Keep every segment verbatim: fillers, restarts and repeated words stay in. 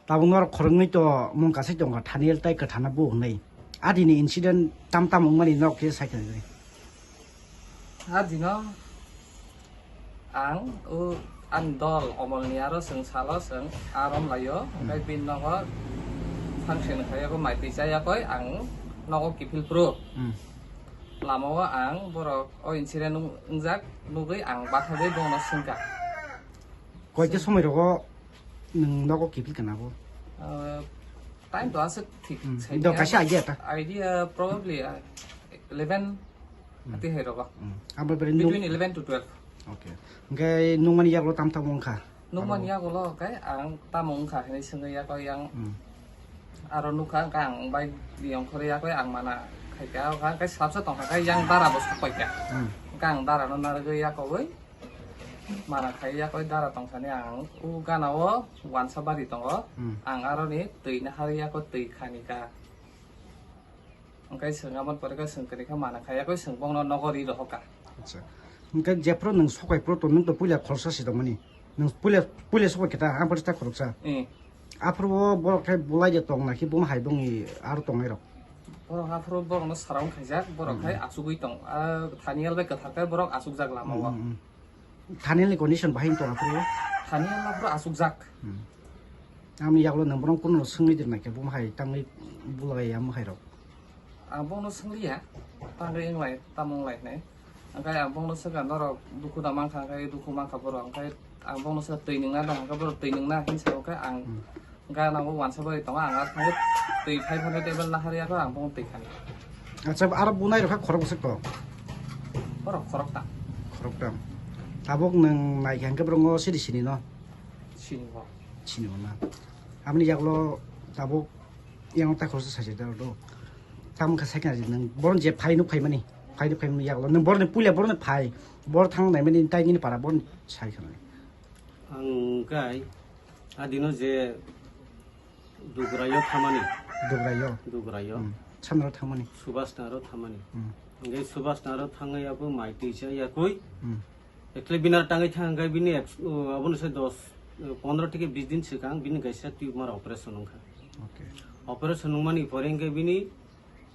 Tabuk norok khoroknwi to mung kasai tongkha, Thaniel tai Kwthana bo hwnwi. Adini incident tam tam wngmani norok khe sai khna. Adino ang o ani dol Omolni aro chwng salo chwng arom laio, hwnkhe bini nogo function khaiyakho, mai twi chayakoi ang nogo kiphil phuru. Hmm. Lamao ang borok o incident wngjak nugwi ang bathagwi bono swngkha. Koita somoi rogo nwng nogo kiphil kana bo? Ah, time to aswk thik Hmm, sai do khe kaisa idea ta. Idea probably, ah, eleven Hmm. ati hai rogo. Hmm. Abo bere nwng Between eleven to twelve. Okay. Hwnkhe nungmani yago tam tam wngkha? Nungmani yago lo khe ang tamo wngkha hinwi swngwi yago yang Hmm. aro nukha, hwnkhe ang bai di ongkhorwi yago ang mana khaikha, hwnkhe slapsa tongkha khe yang dara bo sokpaikha. Hmm. Hwnkhe ang dara no narwgwi yakowi mana khai yakoi dara tongsani ang o gana o wansa bari tongo. Hmm. Ang aroni twi nahar yako twi khani ka. Hwnkhe chwng aboni pore khe chwng kwrwi khe mana khai yakoi chwng bongno nogo ri rohor ka. Acha. Hwnkhe jephuru nwng sokai phuru to nwng to puila khoroksa si tongmani. Nwng puila, puila sokai khe ta, ang pore ta khoroksa. Hmm. Aphuru o borok khe bulai de tong na khe bo hai bongni aro tongnai rok. Borok aphuru borokno saraung khaijak, borok Hmm. khai achugwi tong. Ah, Thaniel bai Kwthar khe borok achukjak lama o. Hmm, hmm. Thaniel ni condition bahai wng tong aphuru? Thaniel aphuru achukjak. Hmm. Amni yagulo nwng bono kuno swngwi dirnai khe bo hai tangwi bulai ya mwkhai rok. Ang bono swngliya, tangwi wnglai, tamo wnglai hinwi. Hwnkhe ang bono swkha norok dukhu da mankha, hwnkhe dukhu mankha borok, hwnkhe ang bono swkha twi nwngna dong, hwnkhe borok twi nwngna hinwi sa, hwnkhe ang Hmm. Gana bo wansa bai tongo, ang ar thangwi twi five hundred M L nahar yago, ang bono twi khani. Acha, aro bunai rok kha khorok bwswk to? Borok khorokta. Khorokta. Tabuk nwng nai kha hwnkhe borok ngo siri sini no? Sini bo. Sini bo na. Aboni yagulo tabuk yang ta khoroksa sai da do. Tam kha sai kha nwng boron je phai nuk phai mani. Phai nuk phai mani yagulo. Nwng boron puila boron phai. Bor thang nai mani tai nini para boron sai kha nai. Ang kai adino je Dugraio thamani. Dugraio. Dugraio. Hmm. Samnaro thangmani. Subhash Nagaro thamani. Hmm. Hwnkhe Subhash Nagaro thangwi abo mai twi cha yakui. Hmm. Ekle binar tangwi thang hwnkhe bini ek, o, abono se dos, o, pondro theke bis din swkang bini kaisa tumor operation wngkha. Okay. Operation wngmani pore hwnkhe bini,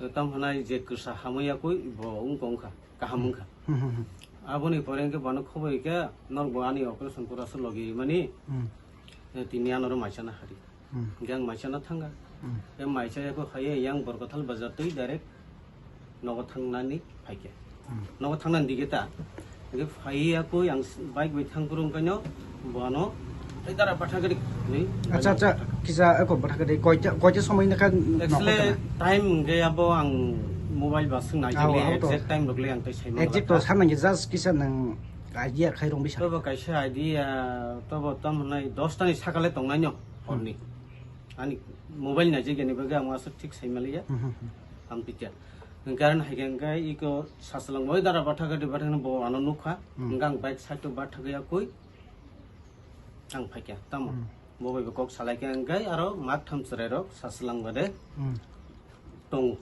o, tam hwnai je kwsa hamwi yakui bo wngkha, wngkha, kaham wngkha. Hmm, hmm, hmm. Aboni pore hwnkhe bono khoboi khe norok bo ani operation pura se logi rimani. Hmm. Eh, tini anoro maisana hari. Hmm. Hingke ang maisano thangkha. Hmm. Tei maisa yako hai yang Borkathal bazar twi direct nogo thangnani phaikha. Hmm. Nogo thangnani dige ta. Hingke phai yako yang bike bai thang phuru wngkhaino bono tei dara patha gari ni Acha, acha, kisa eko batha gari koita, koita somoi nokha nogo Actually, thangna? Time hingke abo ang mobile ba swng nai Aw, jali aw, to. Exact time rok le ang tei sai manla Exact to kha. Sanang just kisa nang idea khai rong bisa. Tobo kaisa idea, tobo tam hwnai dos tani sakale tongnai no. Horni. Ani mobile naijak yani bagwi ang aswk thik sai maliya. Hmm, hmm, hmm. Ang pikha. Hingke ang hai khe hingke iko sasalang bai dara batha gadi batha bo ano nukha. Hmm. Hingke ang bike side o batha gaya koi. Ang phaikha. Tamo. Hmm. Bo bai bo kok salai khe hingke aro mak tham chwrai rok sasalang bade. Hmm. Tongo.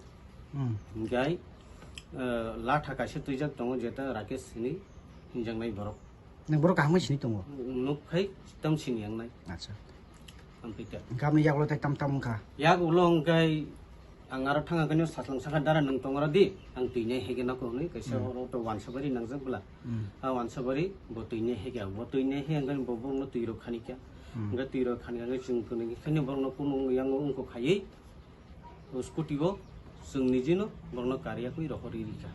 Hmm. Hingke, eh, latha kaisa twijak tongo jeta Rakesh hini hinjaknai borok. Nang borok kaham khe sini tongo? Nuk khai tam sini yang nai. Acha. Ang pita. Hingke aboni yagulo tai tam tam wngkha? Yagulo hingke ang aro thang khe saslang saka dara nang tong aro di. Ang twi nai hege nako hwnwi kaisa Hmm. oro to wansabari nangjak bwla. Hmm. A wansabari bo twi nai hege, bo twi nai he hingke bo borokno twi rok khani kha. Hmm. Hingke twi rok khani kha hingke chwng kwnwi khe borokno kunu yang wngkok khaiwi. O scooty o chwng nijino borokno kariya kwi rohorwi rikha.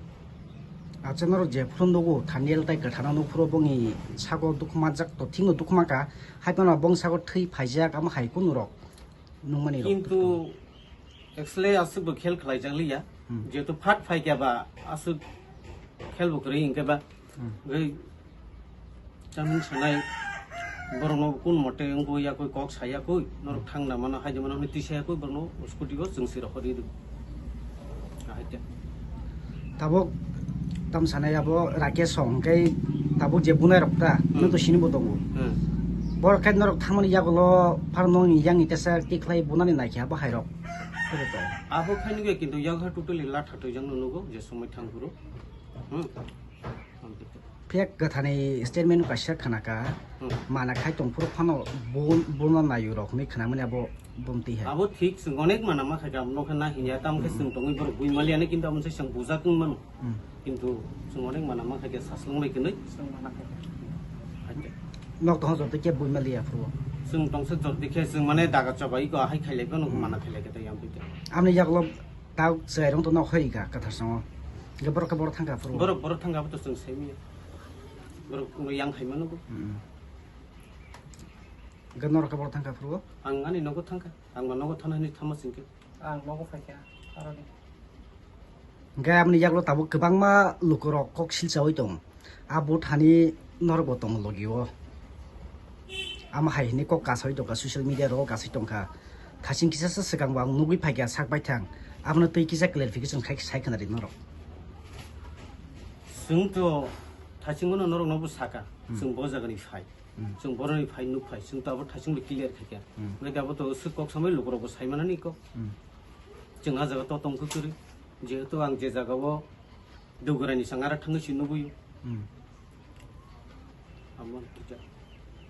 Acha norok jephuru nugo Thaniel tai Kwthana nuphuru bongni sago dukhumanjak to thikno dukhumankha, haiphano bong sago thwi phaijak amo hai kunu rok nukmani rok. Kintu actually aswkbo khel khlaijak liya, Hmm. Jehetu phat phaikha ba aswk khelbo kwrwi hinkhe ba Hmm. Gai chamung sanai borokno kun mote wngkho yakui kok sayakui norok thang na mano haide mano hwnwi twi sayakui borokno scooty o chwng swi rok hori rw. Ahai te. Tabuk tam sanai abo Rakesh song hwnkhe tabuk je bunai rok ta Hmm. nwng to sini bo tongo. Hmm. Borok khe norok thangmani yagulo phar nokni yang ni tesa tikhlai bunani naikhe abo hai rok. Abo khainwi kintu yakha totally latha twijak no nugo je somoi thang phuru. Hmm. Tek kwthani statement kaisa khwnaka, Hmm. mana khai tongphuru phano bun-, buno nayu rok hwnwi khwnamani abo bumti hai. Abo thik, chwng onek mana ma khaikha, amo nokha na hinya, tamo khe Hmm. chwng tongwi borok bui maliya ni, kintu amo se chwng bujak wng mano. Hmm. Kintu chwng onek mana ma khaikha, saslong bai kwnwi. Chwng mana khaikha. Khaikha. Nok tongsa jotto khe bui maliya phuru. Chwng tongsa jotto khe chwng mane daga chobai ko hai khailai phano Hmm. mana khailai khe tei yang phi khe. Amni yagulo tau chwrai rong to nok hoi kha kwthar songo. Ge borok khe borok thangkha phuru. Borok, borok thangkha abo to chwng saimanya. Borok no yang hai mano bo. Hmm. Ge norok khe borok thangkha phuru. Ang ani nogo thangkha. Ang ma nogo thana hinwi thama singkhe. Ang nogo phaikha, aroni. Hingke aboni yagulo tabuk kwbangma lukurok kok silchaui tong. A bo thani norokbo tongo logio. Amo hai hinwi kok kasoi tongkha, social media rogo kasoi tongkha. Thasing kisa se swkangbo ang nugui phaikha sak baithang. Abono twi kisa clarification khai sai khwna ri norok. Chwng to thasing bono norokno bo saka. Hmm. Chwng bo jagani phai. Hmm. Chwng boroni phai nuk phai, chwng to abo thasing bai clear khaikha. Hmm. Hwnkhe abo to swk kok samai lukurokbo sai manani kok. Hmm. Chwng ah jaga to tong kwchwrwi, jehetu ang je jaga o Dugurani sang ara thangwi si nugwi. Hmm. Amo kisa.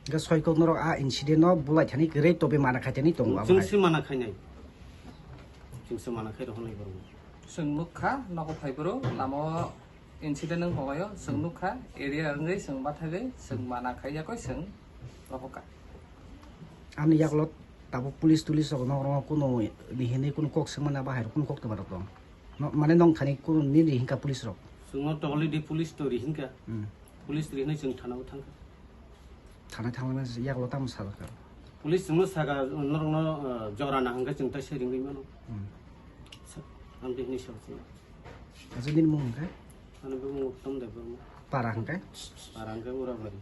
Hwnkhe soi kok norok a incident no bulai thani kwrwi tobe mana khaitani tongo abo Chwng hai. Si mana khainai. Chwng se mana khai rohornai borok. Chwng nukha nogo phai boro lama o incident wng tonglaio, chwng Hmm. nukha area wngwi chwng bathagwi chwng Hmm. mana khaiyakoi chwng rohorkha. Ani yagulo tabuk police tulis rok no oro kuno ni hinwi kuno kok swngmani abo hai rok kuno kok twma rok tong. No, mane nong thani kuno nini hinka police rok. Chwngno tongli di police to ri hinka. Hmm. Police ri hinwi chwng thana o thangkha. Thana thangmani yagulo tamo sajak kha. Police chwngno saka norokno, uh, jora na hwnkhe chwng tai se ringwi mano. Hmm. Sa-, ang bini sabo chwngno. Acha nini mung hwnkhe? Ani bumung Uttom Debbarma. Para hwnkhe? Para hwnkhe Urabari.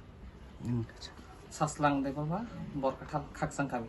Hmm, acha. Saslang Debbarma, Borkathal, Khakchang kami.